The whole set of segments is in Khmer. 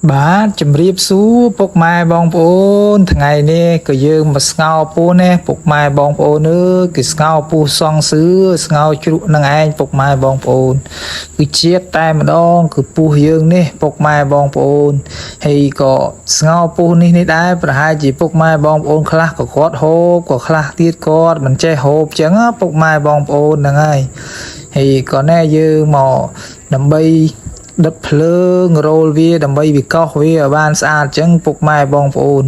បាទជំរាបសួរពុកម៉ែបងប្អូនថ្ងៃនេះក៏យើងមកស្ងោរពោះនេះពុកម៉ែបងប្អូនអើយគឺស្ងោរពោះសងសឿស្ងោរជ្រក់នឹងឯងពុកម៉ែបងប្អូនគឺជាតិតែម្ដងគឺពោះយើងនេះពុកម៉ែបងប្អូនហើយក៏ស្ងោរពោះនេះនេះដែរប្រហែលជាពុកម៉ែបងប្អូនខ្លះក៏គាត់ហូបក៏ខ្លះទៀតគាត់មិនចេះហូបចឹងណាពុកម៉ែបងប្អូនហ្នឹងហើយហើយក៏ណែយើងមកដើម្បី ដុតភ្លើងរោលវាដើម្បីវាកោសវាឲ្យបានស្អាតអញ្ចឹងពុកម៉ែបងប្អូន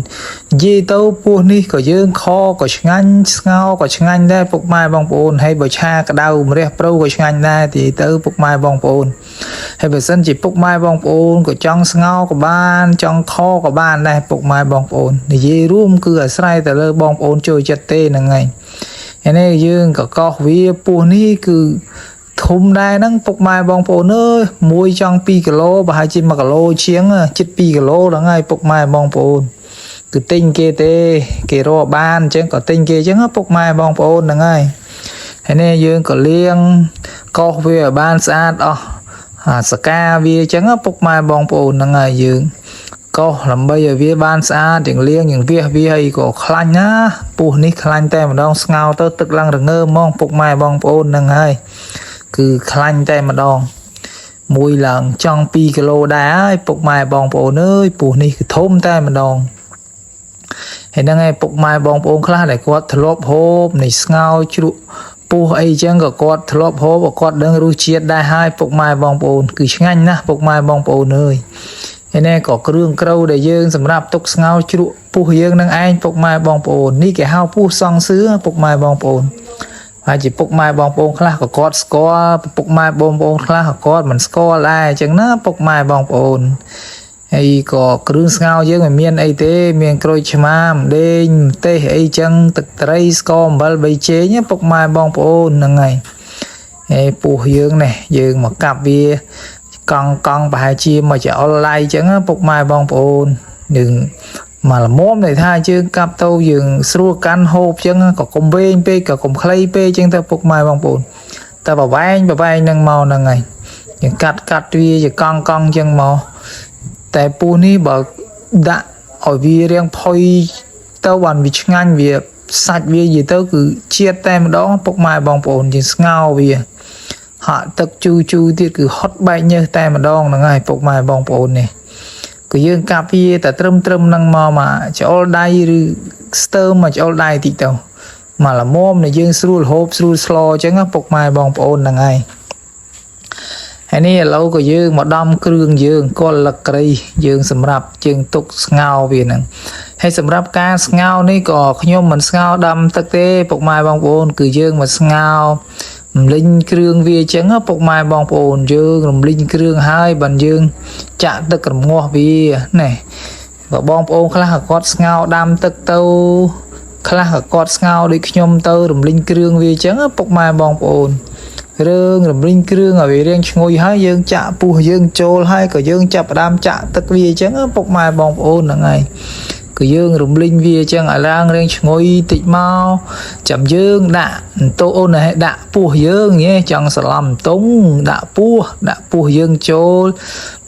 និយាយទៅពោះនេះក៏យើងខក៏ឆ្ងាញ់ស្ងោរក៏ឆ្ងាញ់ដែរពុកម៉ែបងប្អូនហើយបើឆាក្តៅម្រះព្រៅក៏ឆ្ងាញ់ដែរនិយាយទៅពុកម៉ែបងប្អូនហើយបើសិនជាពុកម៉ែបងប្អូនក៏ចង់ស្ងោរក៏បានចង់ខក៏បានដែរពុកម៉ែបងប្អូននិយាយរួមគឺអាស្រ័យទៅលើបងប្អូនចូលចិត្តទេហ្នឹងហើយហើយនេះយើងក៏កោសវាពោះនេះគឺ ធំដែរហ្នឹងពុកម៉ែបងប្អូនអើយមួយចង់2គីឡូប្រហែលជា1គីឡូជាងជិត2គីឡូហ្នឹងហើយពុកម៉ែបងប្អូនគឺទិញគេទេគេរកបានអញ្ចឹងក៏ទិញគេអញ្ចឹងណាពុកម៉ែបងប្អូនហ្នឹងហើយហើយនេះយើងក៏លាងកោសវាឲ្យបានស្អាតអស់អាសកាវាអញ្ចឹងណាពុកម៉ែបងប្អូនហ្នឹងហើយយើងកោសដើម្បីឲ្យវាបានស្អាតយ៉ាងលាងយ៉ាងវាសវាហើយក៏ខ្លាញ់ណាពោះនេះខ្លាញ់តែម្ដងស្ងោរទៅទឹកឡើងរងើមហ្មងពុកម៉ែបងប្អូនហ្នឹងហើយ គឺខ្លាញ់តែម្ដងមួយឡើងចង់2គីឡូដែរហើយពុកម៉ែបងប្អូនអើយពោះនេះគឺធំតែម្ដងហើយហ្នឹងឯងពុកម៉ែបងប្អូនខ្លះដែលគាត់ធ្លាប់ហូបនៃស្ងោរជ្រក់ពោះអីចឹងក៏គាត់ធ្លាប់ហូបក៏គាត់ដឹងរសជាតិដែរហើយពុកម៉ែបងប្អូនគឺឆ្ងាញ់ណាស់ពុកម៉ែបងប្អូនអើយហើយនេះក៏គ្រឿងក្រៅដែលយើងសម្រាប់ទុកស្ងោរជ្រក់ពោះយើងនឹងឯងពុកម៉ែបងប្អូននេះគេហៅពោះសងសឿពុកម៉ែបងប្អូន ហើយជាពុកម៉ែបងប្អូនខ្លះក៏គាត់ស្គាល់ពុកម៉ែបងប្អូនខ្លះក៏គាត់មិនស្គាល់ដែរអញ្ចឹងណាពុកម៉ែបងប្អូនហើយក៏គ្រឿងស្ងោរយើងមិនមានអីទេមានក្រូចឆ្មាម្ដេងម្ទេសអីចឹងទឹកត្រីស្ករអំបិលបីចេងណាពុកម៉ែបងប្អូនហ្នឹងហើយហើយពោះយើងនេះយើងមកកាប់វាកង់កង់ប្រហែលជាមួយចអុលឡៃអញ្ចឹងណាពុកម៉ែបងប្អូននឹង មកល្មមដែលថាយើងកាប់ទៅយើងស្រួលកាន់ហូបចឹងក៏កុំវែងពេកក៏កុំខ្លីពេកចឹងទៅពុកម៉ែបងប្អូនតែប្រវែងប្រវែងនឹងមកហ្នឹងហើយយើងកាត់កាត់វាជាកង់កង់ចឹងមកតែពូនេះបើដាក់ឲ្យវារៀងផុយទៅបានវាឆ្ងាញ់វាសាច់វានិយាយទៅគឺជាតិតែម្ដងពុកម៉ែបងប្អូនយើងស្ងោរវាហាក់ទឹកជូរជូរទៀតគឺហត់បែកញើសតែម្ដងហ្នឹងហើយពុកម៉ែបងប្អូននេះ គឺយើងកាប់វាតែត្រឹមត្រឹមនឹងមកមកច្អល់ដៃឬស្ទើមមកច្អល់ដៃតិចទៅមកល្មមដែលយើងស្រួលហូបស្រួលស្លអញ្ចឹងណាពុកម៉ែបងប្អូនហ្នឹងហើយហើយនេះឥឡូវក៏យើងមកដំគ្រឿងយើងកលលក្រីយើងសម្រាប់ជើងទុកស្ងោរវាហ្នឹងហើយសម្រាប់ការស្ងោរនេះក៏ខ្ញុំមិនស្ងោរដាំទឹកទេពុកម៉ែបងប្អូនគឺយើងមកស្ងោររំលីងគ្រឿងវាអញ្ចឹងណាពុកម៉ែបងប្អូនយើងរំលីងគ្រឿងហើយបានយើង ចាក់ទឹករងាស់វាណែបើបងប្អូនខ្លះក៏គាត់ស្ងោរដាំទឹកទៅខ្លះក៏គាត់ស្ងោរដូចខ្ញុំទៅរំលីងគ្រឿងវាអញ្ចឹងណាពុកម៉ែបងប្អូនរឿងរំលីងគ្រឿងឲ្យវារៀងឈ្ងុយហើយយើងចាក់ពោះយើងចូលហើយក៏យើងចាប់ផ្ដើមចាក់ទឹកវាអញ្ចឹងណាពុកម៉ែបងប្អូនហ្នឹងហើយគឺយើងរំលីងវាអញ្ចឹងឲ្យឡើងរៀងឈ្ងុយតិចមកចាំយើងដាក់អន្ទោអូនឲ្យដាក់ពោះយើងញ៉េចង់សឡំអន្ទង់ដាក់ពោះដាក់ពោះយើងចូល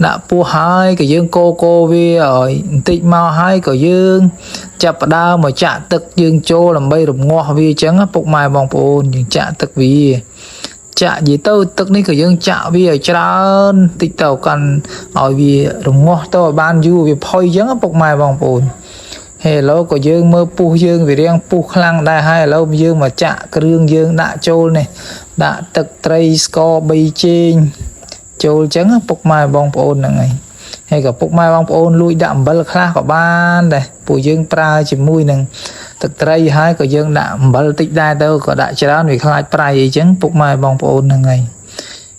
ដាក់ពោះហើយក៏យើងកូកូវាឲ្យបន្តិចមកហើយក៏យើងចាប់ផ្ដើមមកចាក់ទឹកយើងចូលដើម្បីរងាស់វាអញ្ចឹងណាពុកម៉ែបងប្អូនយើងចាក់ទឹកវាចាក់និយាយទៅទឹកនេះក៏យើងចាក់វាឲ្យច្រើនតិចទៅកាន់ឲ្យវារងាស់ទៅឲ្យបានយូរវាផុយអញ្ចឹងណាពុកម៉ែបងប្អូនហេឥឡូវក៏យើងមើលពុះយើងវារៀងពុះខ្លាំងដែរហើយឥឡូវយើងមកចាក់គ្រឿងយើងដាក់ចូលនេះដាក់ទឹកត្រីស្ករបីចេង ចូលអញ្ចឹងណាពុកម៉ែបងប្អូនហ្នឹងហើយហើយក៏ពុកម៉ែបងប្អូនលួចដាក់អំបិលខ្លះក៏បានដែរពួកយើងប្រើជាមួយនឹងទឹកត្រីហើយក៏យើងដាក់អំបិលតិចដែរទៅក៏ដាក់ច្រើនវាខ្លាចប្រៃអីចឹងពុកម៉ែបងប្អូនហ្នឹងហើយ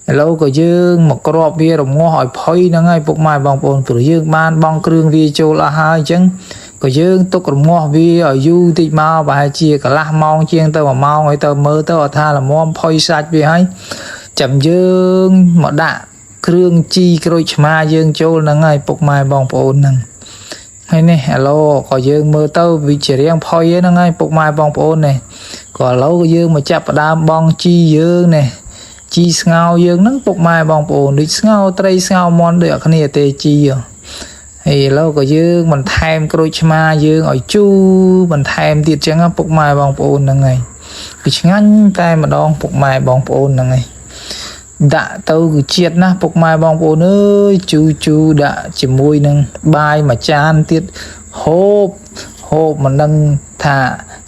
ឥឡូវក៏យើងមកក្របវារងាស់ឲ្យផុយហ្នឹងហើយពុកម៉ែបងប្អូនព្រោះយើងបានបងគ្រឿងវាចូលអស់ហើយអញ្ចឹងក៏យើងទុករងាស់វាឲ្យយូរតិចមកប្រហែលជាកន្លះម៉ោងជាងទៅ1ម៉ោងឲ្យទៅមើលទៅអត់ថាល្មមផុយសាច់វាហើយចាំយើងមកដាក់ គ្រឿងជីក្រូចឆ្មាយើងចូលហ្នឹងហើយពុកម៉ែបងប្អូនហ្នឹងហើយនេះឥឡូវក៏យើងមើលទៅវាជារៀងផុយហ្នឹងហើយពុកម៉ែបងប្អូននេះក៏ឥឡូវក៏យើងមកចាប់ផ្ដើមបងជីយើងនេះជីស្ងោរយើងហ្នឹងពុកម៉ែបងប្អូនដូចស្ងោរត្រីស្ងោរមន់ដូចអត់គ្នាទេជីហ៎ ហើយឥឡូវក៏យើងបន្ថែមក្រូចឆ្មាយើងឲ្យជូរបន្ថែមទៀតចឹងណាពុកម៉ែបងប្អូនហ្នឹងហើយគឺឆ្ងាញ់តែម្ដងពុកម៉ែបងប្អូនហ្នឹងហើយដាក់ទៅគឺជាតិណាស់ពុកម៉ែបងប្អូនអើយជូរជូរដាក់ជាមួយនឹងបាយមួយចានទៀតហូបហូបមិនដឹងថា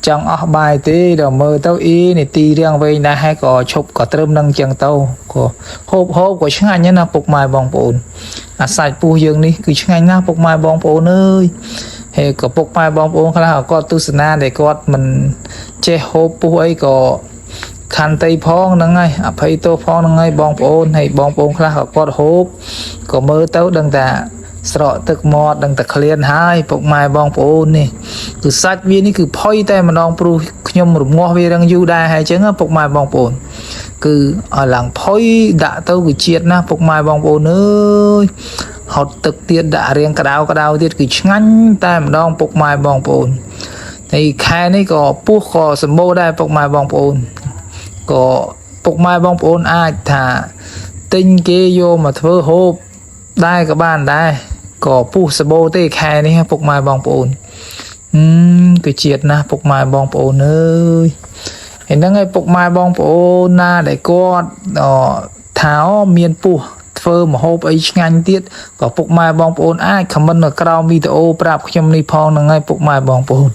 ចង់អស់បាយទេដល់មើលទៅអ៊ីនីតិរៀងវែងដែរហើយក៏ឈប់ក៏ត្រឹមនឹងចឹងទៅក៏ហូបហូបក៏ឆ្ងាញ់ណាស់ពុកម៉ែបងប្អូន អាសាច់ពោះយើងនេះគឺឆ្ងាញ់ណាស់ពុកម៉ែបងប្អូនអើយហើយក៏ពុកម៉ែបងប្អូនខ្លះក៏គាត់ទស្សនាដែលគាត់មិនចេះហូបពោះអីក៏ខន្តីផងហ្នឹងហើយអភ័យទោសផងហ្នឹងហើយបងប្អូនហើយបងប្អូនខ្លះក៏គាត់ហូបក៏មើលទៅដឹងថាស្រក់ទឹកមាត់ដឹងតែឃ្លានហើយពុកម៉ែបងប្អូននេះគឺសាច់វានេះគឺផុយតែម្ដងព្រោះខ្ញុំរងាស់វារឹងយូរដែរហើយអញ្ចឹងណាពុកម៉ែបងប្អូន គឺឲ្យឡើងផុយដាក់ទៅគឺជាតិណាស់ពុកម៉ែបងប្អូនអើយហត់ទឹកទៀតដាក់រៀងក្តៅក្តៅទៀតគឺឆ្ងាញ់តែម្ដងពុកម៉ែបងប្អូនហើយខែនេះក៏ពោះក៏សម្បូរដែរពុកម៉ែបងប្អូនក៏ពុកម៉ែបងប្អូនអាចថាទិញគេយកមកធ្វើហូបដែរក៏បានដែរក៏ពោះសម្បូរទេខែនេះពុកម៉ែបងប្អូនហឹមគឺជាតិណាស់ពុកម៉ែបងប្អូនអើយ ហើយហ្នឹងឯងពុកម៉ែបងប្អូនណាដែលគាត់អថាអូមានពោះធ្វើម្ហូបអីឆ្ងាញ់ទៀតក៏ពុកម៉ែបងប្អូនអាច comment នៅក្រោមវីដេអូប្រាប់ខ្ញុំនេះផងហ្នឹងហើយពុកម៉ែបងប្អូន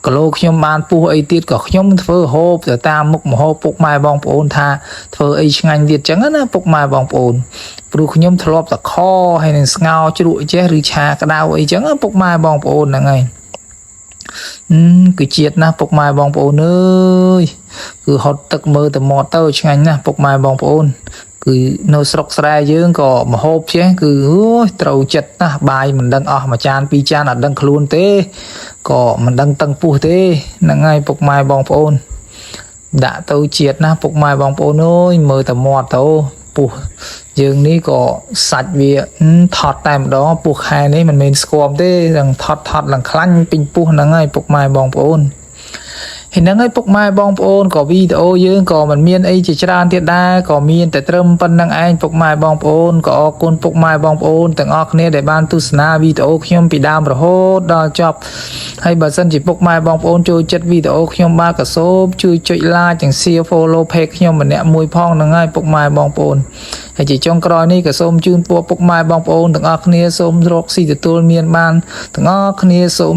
គីឡូខ្ញុំបានពោះអីទៀតក៏ខ្ញុំធ្វើហូបទៅតាមមុខម្ហូបពុកម៉ែបងប្អូនថាធ្វើអីឆ្ងាញ់ទៀតចឹងណាពុកម៉ែបងប្អូនព្រោះខ្ញុំធ្លាប់តែខហើយនឹងស្ងោរជ្រក់ចេះឬឆាក្តៅអីចឹងណាពុកម៉ែបងប្អូនហ្នឹងហើយ ហឹមគឺជាតិណាស់ពុកម៉ែបងប្អូនអើយគឺហត់ទឹកមើលទៅមាត់ទៅឆ្ងាញ់ណាស់ពុកម៉ែបងប្អូនគឺនៅស្រុកស្រែយើងក៏មហូបចេះគឺអូយត្រូវចិត្តណាស់បាយមិនដឹងអស់មួយចានពីរចានអត់ដឹងខ្លួនទេក៏មិនដឹងតឹងពោះទេហ្នឹងហើយពុកម៉ែបងប្អូនដាក់ទៅជាតិណាស់ពុកម៉ែបងប្អូនអើយមើលតែមាត់ទៅពោះយើងនេះក៏សាច់វាថត់តែម្ដងពោះខែនេះមិនមែនស្គមទេនឹងថត់ថត់ឡើងខ្លាញ់ពេញពោះហ្នឹងហើយពុកម៉ែបងប្អូនហើយហ្នឹងហើយពុកម៉ែបងប្អូនក៏វីដេអូយើងក៏មិនមានអីជាច្រើនទៀតដែរក៏មានតែត្រឹមប៉ុណ្្នឹងឯងពុកម៉ែបងប្អូនក៏អរគុណពុកម៉ែបងប្អូនទាំងអស់គ្នាដែលបានទស្សនាវីដេអូខ្ញុំពីដើមរហូតដល់ចប់ហើយបើសិនជាពុកម៉ែបងប្អូនចូលចិត្តវីដេអូខ្ញុំបាទក៏សូមជួយចុច like និង share follow page ខ្ញុំម្នាក់មួយផងហ្នឹងហើយពុកម៉ែបងប្អូនហើយជាចុងក្រោយនេះក៏សូមជូនពរពុកម៉ែបងប្អូនទាំងអស់គ្នាសូមរកស៊ីទទួលមានបានទាំងអស់គ្នាសូម